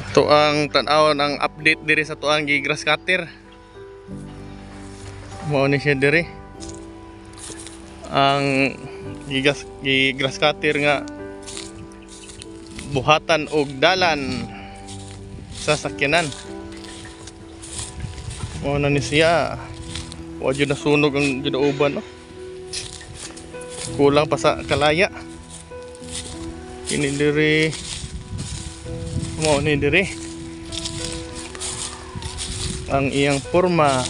Ito ang tan-awon, ang update diri sa tuang gi grass cutter. Mao ni siya diri. Ang gi grass cutter nga buhatan og dalan sa sakyanan. Mao na ni siya. Wa jud nasunog ang ginauban, no? Kulang pa sa kalaya. Kini diri, mao ni diri ang iyang forma.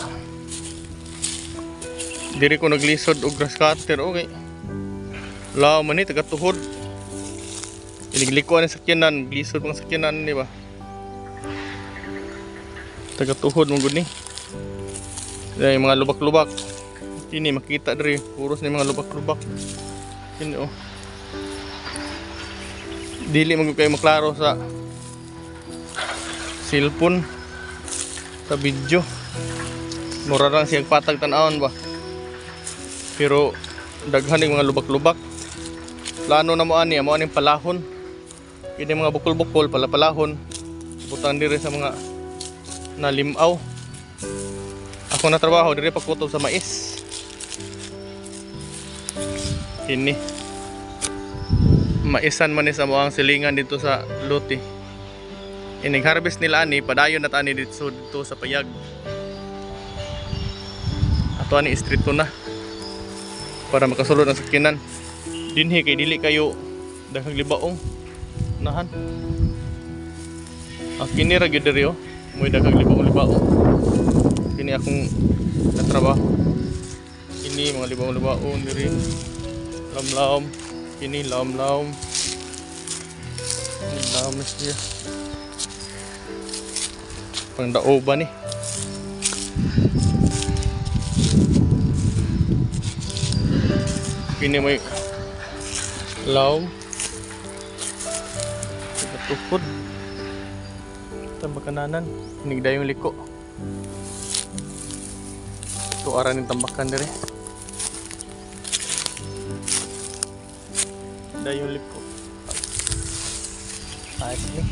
Diri ko naglisod og grass cutter, okay. Law man ni taga tuhod. Inigliko ni sakyanan, glisod mga sakyanan, di ba? Taga tuhod mo gud ni. Dahil mga lubak-lubak. Kini makita diri, puros ni mga lubak-lubak. Kini oh. Dili man gud kayo maklaro sa cellphone, sa video. Mura lang siya patag tan-awon ba. Pero daghan ning mga lubak-lubak. Plano na mo ani, mo aning palahon. Kini mga bukol-bukol pala-palahon. Butang diri sa mga nalimaw. Ako na trabaho diri pagkutob sa mais. Kini. Maisan man ni sa moang silingan dito sa Luti. Ining harvest nila ani, padayon na tani dito sa payag. Ato ani street to na para makasulod ang sakyanan. Dinhi kay dili kayo daghang libaong nahan. Ang kini ra gyud diri oh, mo'y daghang libaong libaong. Kini akong natrabaho. Kini mga libaong libaong diri. Lamlam, kini lamlam. Lam siya. Pangdaoban ni. Kini may lawm. Tukod. Tambakananan. Nigdayong liko. Ito aran yung tambakan dire. Dayong liko. Ayos ni.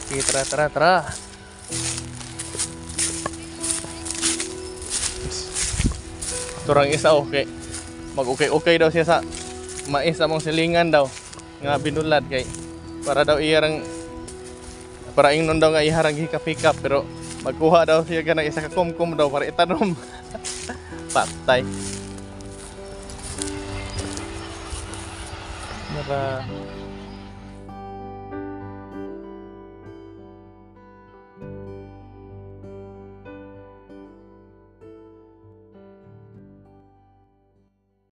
Sige, tara, tara, tara. Turang isa, okay. Mag-okay-okay daw siya sa mais among silingan daw nga binulad kay para daw iyarang para ingnon daw nga iharang hikap-hikap, pero magkuha daw siya ganang isa ka kumkum daw para itanom. Patay. Mara.